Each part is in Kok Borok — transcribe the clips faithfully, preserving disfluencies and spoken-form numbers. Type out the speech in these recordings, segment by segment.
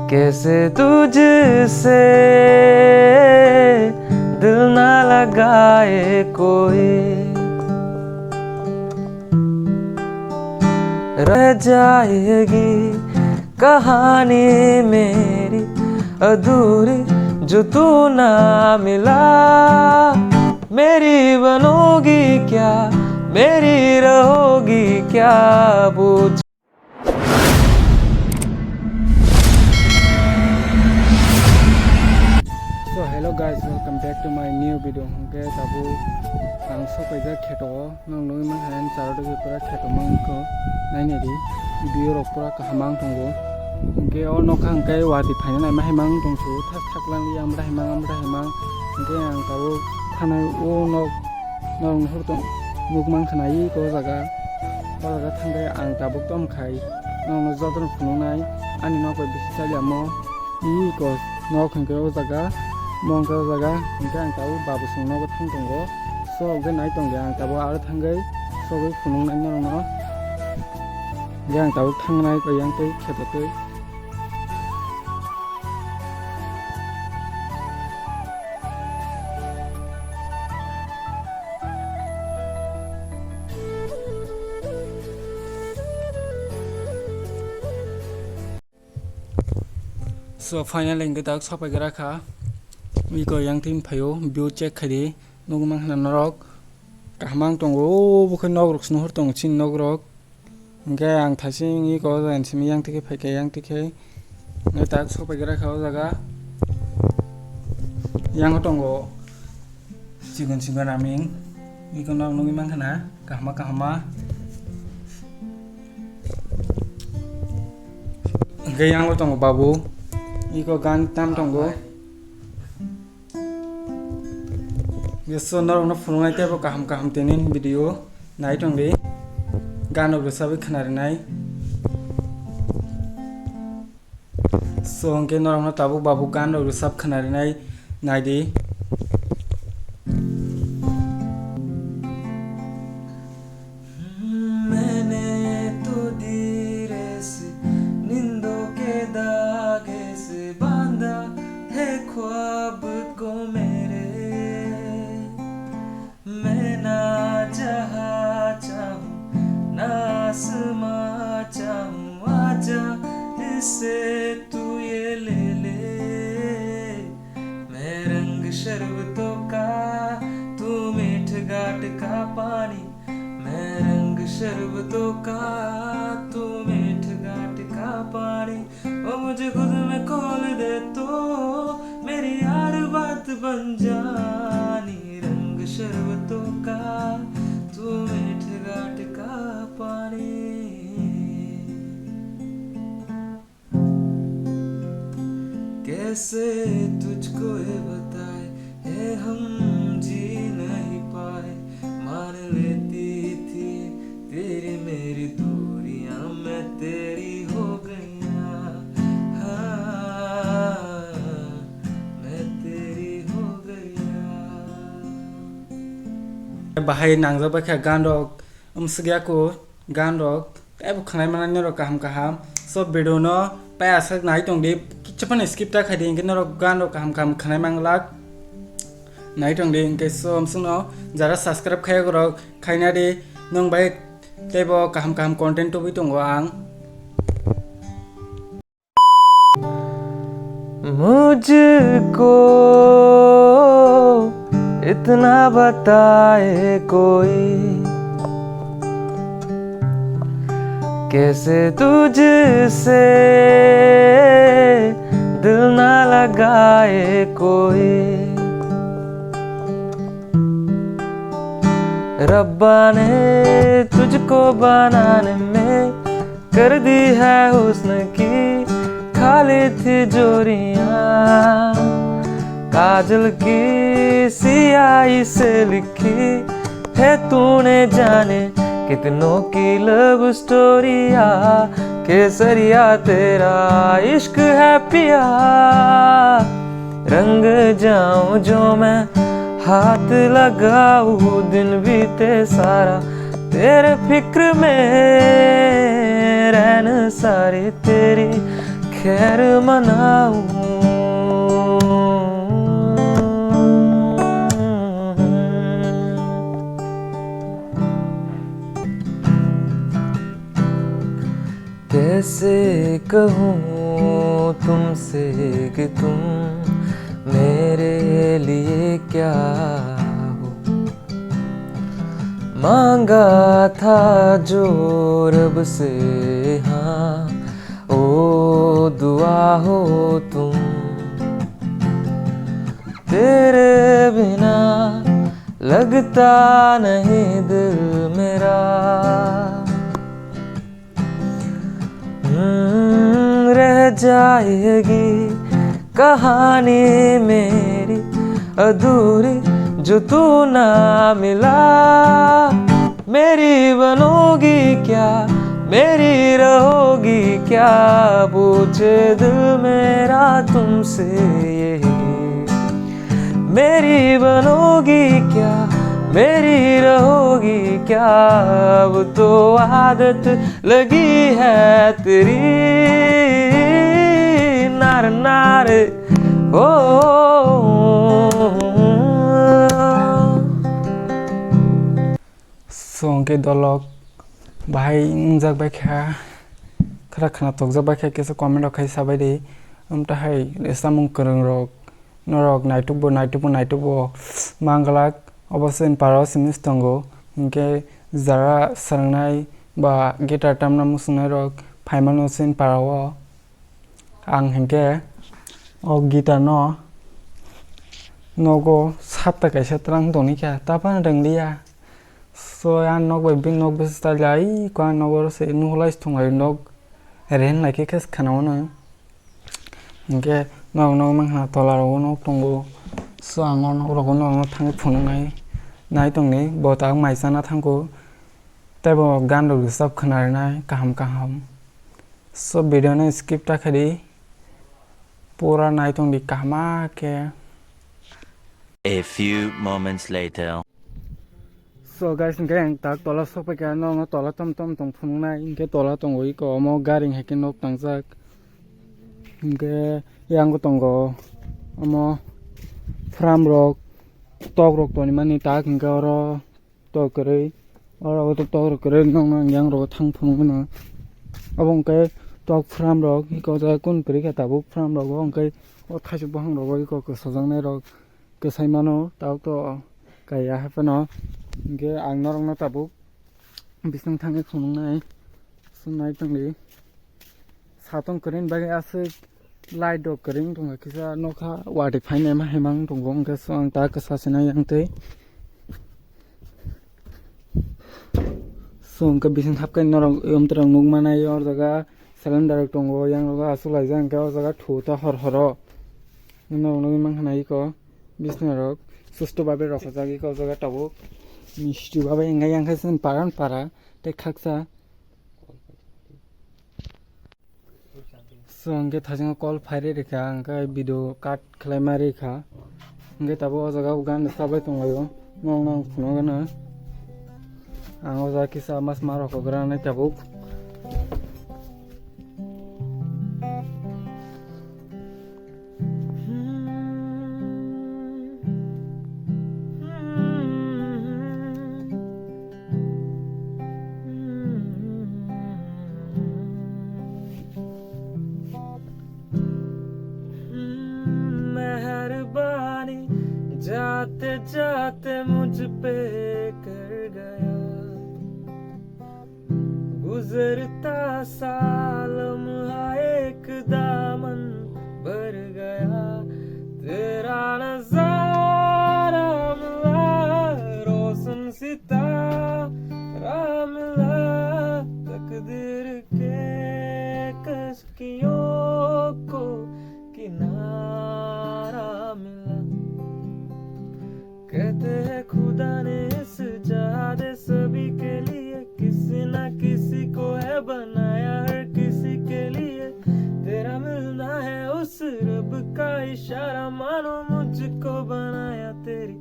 कैसे तुझसे दिल ना लगाए कोई, रह जाएगी कहानी मेरी अधूरी, जो तू ना मिला। मेरी बनोगी क्या, मेरी रहोगी क्या, बूझ। So hello guys, welcome back to my new video. Hwnkhe tabuk ang sopaijak kheto o, norok nugwi mankha ang charo digi pura kheto mankho, nainai di video rok pura kaham ang tongo. Hwnkhe o nokha hwnkhe watwi phaina naima hai mang tongsu, thak thak lang yang bwdai mang, ang bwdai mang. Hwnkhe ang tabuk thanai o nok, norok nuhur tong, nuk mankha nai o jaga. O jaga thangkhe ang tabuk tom khai norokno jotono phunuknai, ani nok bai bisi chailamo. Iko nok hwnkhe o jaga, mo hwnkhe o jaga, hwnkhe ang tabuk babu song nogo thang tongo. So hwnkhe nai tongdi ang tabuk aro thangwi sogwi phunuknai norokno. Hwnkhe ang tabuk thangnai koi yang tei kheto twi. So finally hwnkhe dak sopai gra kha. Iko yang tin phaio view check khai di. Nugwi mankha na norok. Kaham ang tongo. O bwkhai nok rok swnhor tongo chini nok rok. Hwnkhe ang thaising iko o jaga ni simi yang tikhe phaikha yang tikhe. Hwnkhe dak sopai gra kha o jaga. Yang tongo. Chikon chikon aming. Iko nok nugwi mankha na. Kahama kahama. Hwnkhe yang tongo babu. Iko gan tam tongo. Yeso norokno phunuknai teibo kaham kaham tini video nai tongdi. Gan rok rwchapwi khwnarinai. So hwnkhe norokno tabuk babu gan rok rwchap khwnarinai naidi. मैंने तो धीरे से नींदों के धागे से बांधा है ख्वाब को मेरे। मैं ना जहाँ चाहूँ, ना आसमां चाहूँ, आजा इसे तू ये ले ले। मैं रंग शरबतों का, तू मीठ घाट का पानी। मैं रंग शरबतों का, तू मीठ घाट का पानी। ओ मुझे खुद में खोल दे तो मेरी यार बात बन जानी। रंग शरबतों का, तू मीठ घाट का पानी। कैसे तुझको ये बताए, है हम जी नहीं पाए। मान लेती थी तेरी मेरी दूरियां, मैं तेरी हो गया। हाँ, मैं तेरी हो गया। Bahai nangjak bai kha gan rok, um, swgya ko. Gan rok teibo khwnai manai norok kaham kaham. So video no pai aswk nai tongdi, kichu phano skip ta khaidi, hinkhe norok gan rok kaham kaham khwnai manglak. Nai tongdi, hinkhe so amswkno jara subscribe khaiya rok khaina di, nwng bai teibo kaham kaham content tubui tongo ang. मुझको इतना बताए कोई, कैसे तुझसे दिल ना लगाए कोई। रब्बा ने तुझको बनाने में कर दी है हुस्न की खाली तिजोरियां। काजल की सियाही से लिखी है तूने जाने कितनों की लव स्टोरिया। केसरिया तेरा इश्क है पिया, रंग जाऊं जो मैं हाथ लगाऊं। दिन बीते सारा तेरे फिक्र में, रैन सारी तेरी खैर मनाऊं। कैसे कहूँ तुमसे कि तुम मेरे लिए क्या हो। मांगा था जो रब से, हाँ, ओ दुआ हो तुम। तेरे बिना लगता नहीं दिल मेरा। हम्म, रह जाएगी कहानी मेरी अधूरी, जो तू ना मिला। मेरी बनोगी क्या, मेरी रहोगी क्या, पूछे दिल मेरा तुमसे यही। मेरी बनोगी क्या, मेरी रहोगी क्या, अब तो आदत लगी है तेरी। नार नार, ओ। Song ke dolok bahai wngjak bai kha, khara khana tokjak bai kha, kisa comment rok khai sabai di. Amtahai samung kwrwng rok, norok naitukbo, naitukbo, naitukbo manglak, obo se paro simi tongo. Hinkhe jara swrwngnai ba guitar tamna muchungnai rok phaimano se paro o. Ang hinkhe o guitar no nogo sapta kaisa twlang tongwi kha, ta phano rwnglia. So, ang nok bai bini nok bwsa chai lai, ko ang nogo se nuhulai thung lai nok ren lai khe khe khana ono. Hinkhe nok nok mang khana tola rogo nok tongo. So, ang o nok rogo nok no thangwi phunuk nai, nai tongni bo ta mai chana thangkho. Tei bo gan rok rwchap khna rinai kaham kaham. So, video no skip ta khe di, pura nai tong di kaham khe. A few moments later. So guys, hinkhe ang tak tola sok pai kha, no, no tola tom tom tong phunuk nai, hinkhe tola tongo iko omo gari hai khe nok tangjak, hinkhe yang tongo omo farm rok, tok rok toni mani tak, hinkhe oro tok kwrwi, oro o tok rok kwrwi nokno yang rogo thang phunuk mano. Obo hinkhe tok farm rok iko jaga kun kwrwi kha tabuk farm rogo, hinkhe o thaichuk buphang rogo iko kwsajaknai rok kwsai mano, tabuk to kaya hai phano. Hinkhe ang norokno tabuk bising thangwi phunuknai, swngnaitongdi. Satong kwrwini bagwi aswk light rok kwrwini tongkha, kisa nokha watwi phainai ma himang tongo, hinkhe so ang ta kwsa sinai yang twi. So hinkhe bising hapkhe norok yomtwrok nukmanai, o jaga cylinder rok tongo, yang rogo aswk laijak, hinkhe o jaga thu ta hor horo norok nugwi mankha na iko. Bisna rok susto babe rok hojagwi kok jaga tabuk. Misti babe wngkha yang khe chwng paran para tei khaksa. So hwnkhe thajingo call phairwi rikha, hwnkhe video cut khlaima rikha. Hwnkhe tabuk o jaga o gan sabai tonglaio. Nong nong phunukgwno. Ang o jaga kisa mas ma rok gra nai tabuk. मेहरबानी जाते जाते मुझ पे कर गया। गुजरता सा लम्हा एक दामन भर गया। तेरा नजारा मिला, रोशन सितारा मिला, तकदीर के कश कियों को किनारा मिला। कहते हैं खुदा ने इस जहां दे सभी के लिए, किसी ना किसी को है बनाया हर किसी के लिए। तेरा मिलना है उस रब का इशारा, मानो मुझको बनाया तेरी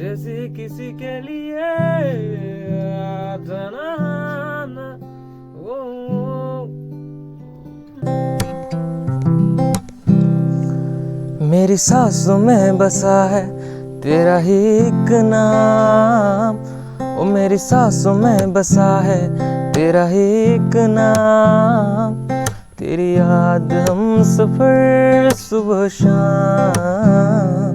जैसी किसी के लिए। आ जाना ना, ओ, ओ। मेरी सांसों में बसा है तेरा ही एक नाम, ओ मेरी सांसों में बसा है तेरा ही एक नाम। तेरी याद हम सफर सुबह शाम,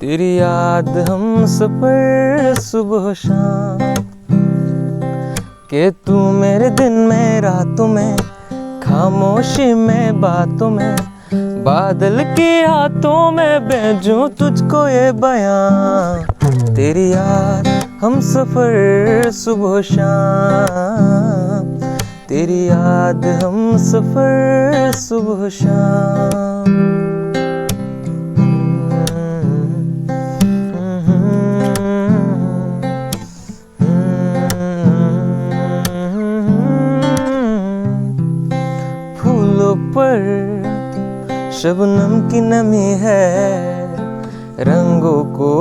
तेरी याद हम सफर सुबह शाम। के तू मेरे दिन में रातों में, खामोशी में बातों में, बादल की आतों में भेजूं तुझको ये बयां। तेरी याद हम सफर सुबह शाम, तेरी याद हम सफर सुबह शाम। फूलों पर शबनम की नमी है, रंगों को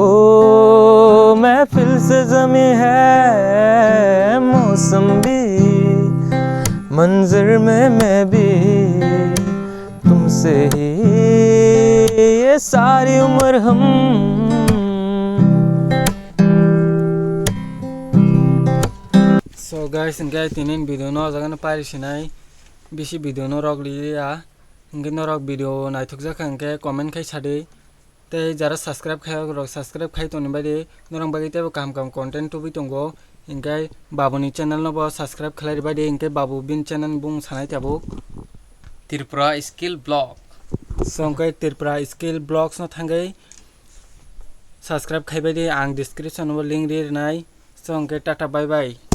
महफिल से जमी है। मौसम भी, मंजर में मैं भी, तुमसे ही ये सारी उम्र हम। So guys, hingke tini video no o jaga no pari sinai, bisi video no rok liya, hingke norok video naithok jak kha hingke comment khai sadi, tei jara subscribe khai rok subscribe khai toni bai di, norok bagwi teibo kaham kaham content tubui tongo, hingke babu ni channel no bo subscribe khlai bai di, hingke babu bini channel bung sanai tabuk Tripura Skill Vlog. So hingke Tripura Skill Vlogs no thangwi subscribe khai bai di, ang description o link ri rinai. So hingke tata bye bye.